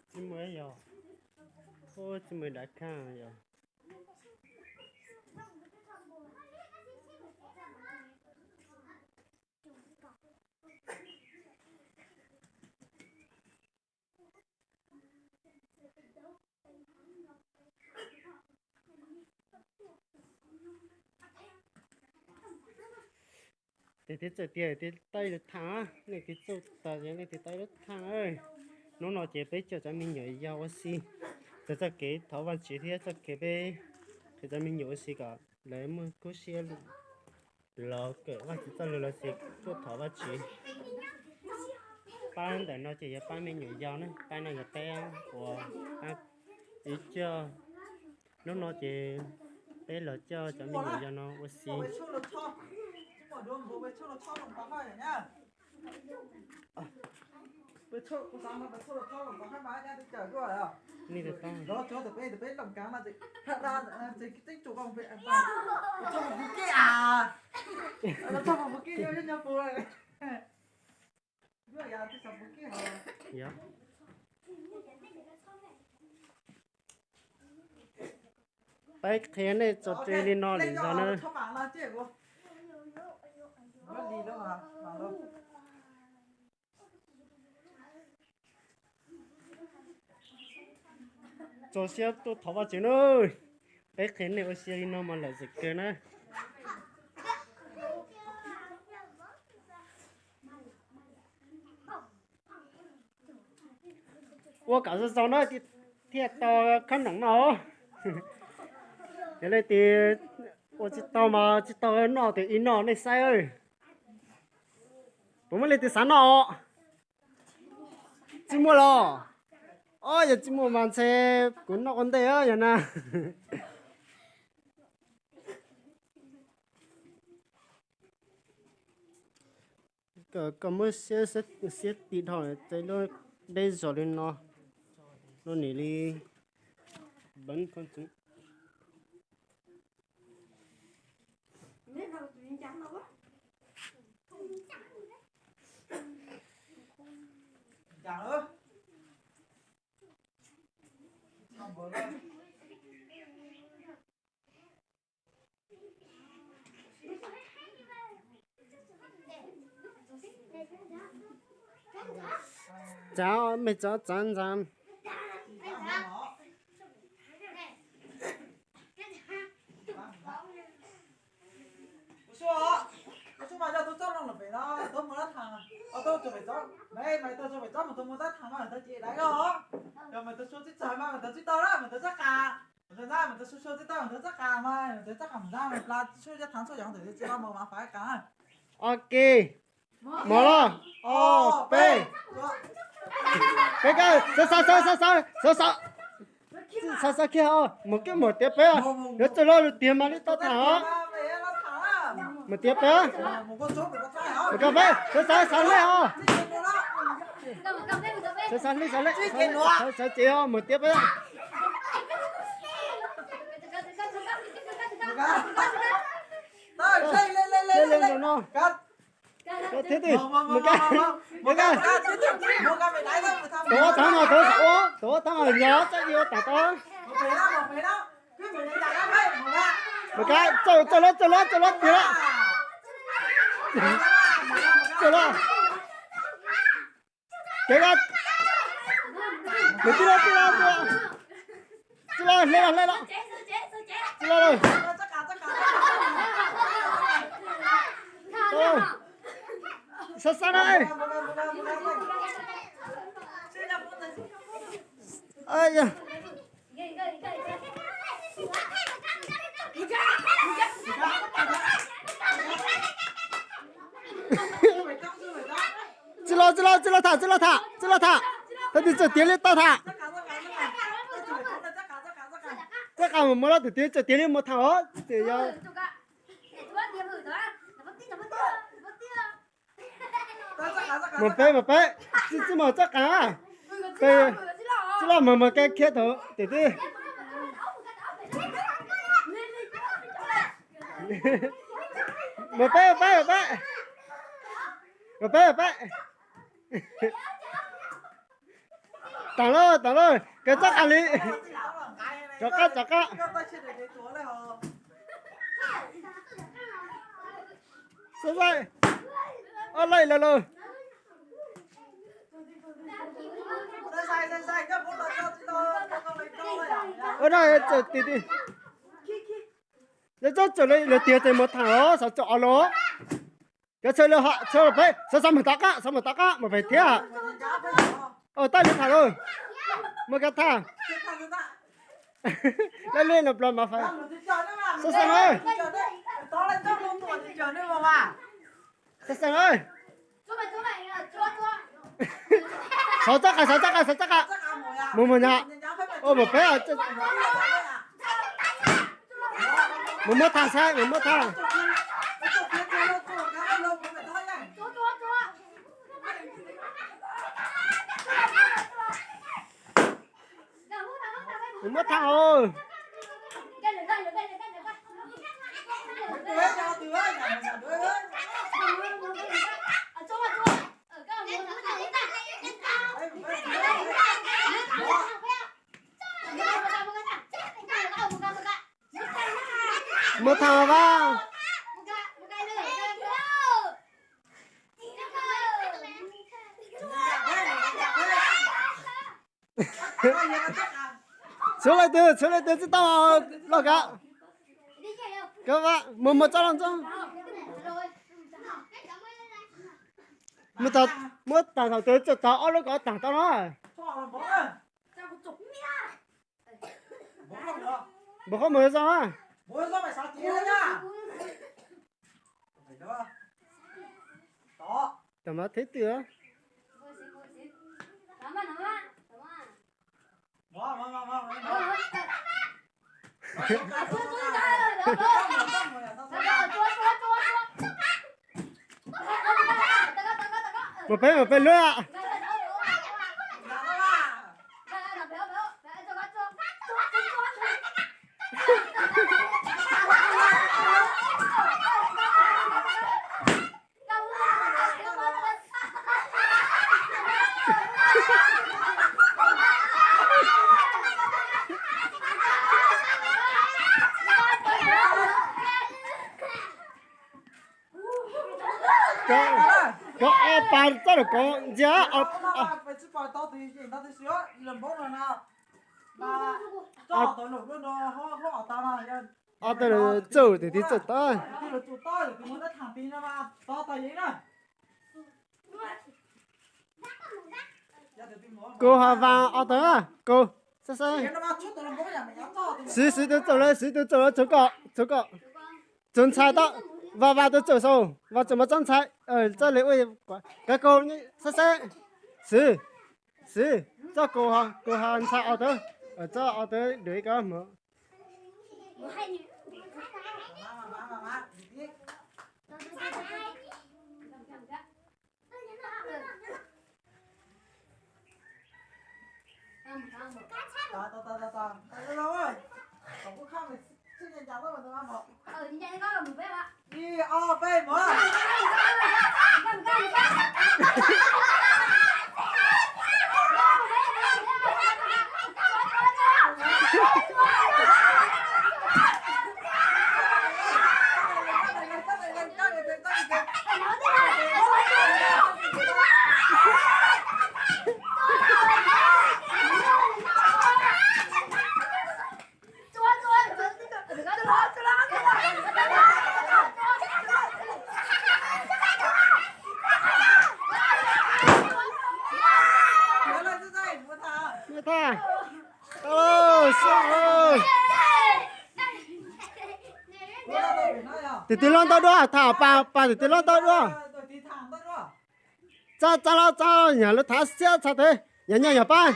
Tsis muaj yog, tsis muaj dav khaj yog. Tes thiab txawm tias tes tau ib lub thaj, nej tes txawm tas es nej tes tau ib lub thaj. Hnub no ces peb coj cov me nyuam yaus ua si, txog txoj kev thov Vajtswv thiab txoj kev peb qhia cov me nyuam ua si kom lawv muaj kub siab los kawm Vajtswv txoj lus los sis tuaj thov Vajtswv. Pab ntawm no ces yog pab me nyuam yaus na, pab no yog peb uas ib co. Hnub no ces peb los coj cov me nyuam yaus no ua si. Peb qhia nej txog li no lawm ntag na. Txaus siab tuaj thov Vajtswv na. Peb qhia nej ua si li no mas lawm xwm kawg na. Ua kom zoo zoo na thiaj tau khob noom no. Yog leej twg ua tsis tau mas tsis tau noj tes ib noj nej saib. Puas muaj leej twg xav noj? Tsis muaj los? Ob, yog tsis muaj mas ntshe kuv noj ua ntej yog na. Koj muab siab, siab tiv dhau ces lub deb zog li no, lub nim li npawv ko txwv. Tsav, mej tsav tsav ntxav. Ok, mov los, ob peb, peb kawg, xav xav xav xav xav xav xav xav kiag os, mus kib mus tiav peb os, yuav txawj loj lus tiag mas li tau tham os. Mus tiav peb, mus koj peb, xav xav xav hleb os, xav xav hleb xav hleb, xav xav ces os, mus tiav peb. Hleb hleb hleb no. Thiab ti, mus kab, mus kab. Tuav taag mas tuav, tuav taag mas yog txawj ua taag tau. Mus kab, txawj txawj lawm, txawj lawm, txawj lawm tiag. Txawj lawm. Kev koj, mus tij lawm, tij lawm, tij lawm. Tij lawm, hleb lawm, hleb lawm. Tij lawm lawm. Xav xav na. Tsis los, tsis los, tsis los tham, tsis los tham, tsis los tham. Thaum twg txawm tiav li tau tham. Txawj qas mus mus los, thaum twg txawm tiav li mus tham os. Ces yog mus peb, mus peb, tsis, tsis mus txawj qas. Peb tsis los, mus mus kab khiab thaum twg. Mus peb, mus peb, mus peb. Mus peb, mus peb. Taam lawm, taam lawm, kawg txhob qas li. Rov qab, rov qab. Saib saib. Ob leeg lawm lauj. Ua no txawm tim tim. Yog txhob txawm lawv tiag ces mus tham os, xav txawm os los. Cov txhawj lawv ho txhawj peb, xav xav mus tom qab, xav mus tom qab mus pem thiab. Tab lawv tham lauj. Muaj kab tham. Lab lej no plo mas fais. Xeeb Xeeb, Xeeb Xeeb, xov txoj qas, xov txoj qas, xov txoj qas. Mus mus nyom. Ua mus peb. Mus muab tham saib, mus muab tham. Mus muab tham os. Mus tham Vaj. Tshuav leej twg, tshuav leej twg tsis tau los kav. Kav Vaj, mus mus tso los ntxo. Muab taag thaum twg txawm tau ob lub ko taag tau no. Npaum qhov mus zoo. Tam mas thib twg. Mus peb, mus peb lub. Koj ob pab txoj lus kov ntsia. Ob tug txawj tus twg txawj tau. Kuv ho Vas ob tug, kuv saib saib. Siv, Siv tus txawj lawm, Siv tus txawj lawm, txhob kom, txhob kom, txhob ntshai tau. Vas, Vas tus txawj saud, Vas txawm mas txhob ntshai, txhob li ua, kav kuv saib saib. Siv, Siv, txhob kuv ho, kuv ho ntshai ob tug, txhob ob tug dua ib kab hmoov. Tus twg loj ntau dua, tham pas, pas tus twg loj ntau dua. Txog, txog los, txog, yog lub thav xiab txog twg, yog nyob yog pab,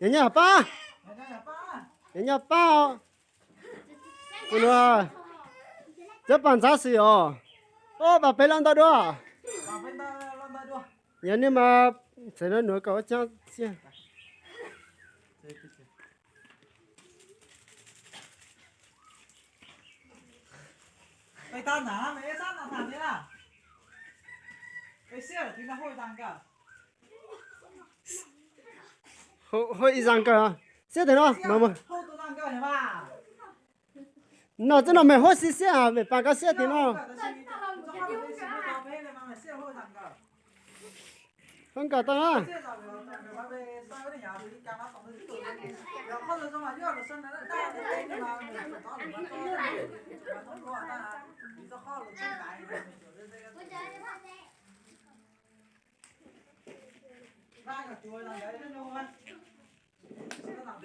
yog nyob yog pab, yog nyob pab. Kuv nua, cov pas ntxhab xis os, ob pas peb loj ntau dua. Yog nej mas txawm no nuav kom ua tsaug xiab. Huaj ib zaag kawg, siab tiag no. No txij no mej huaj siab siab, mej paas koj siab tiag no. Koj nkag tau na.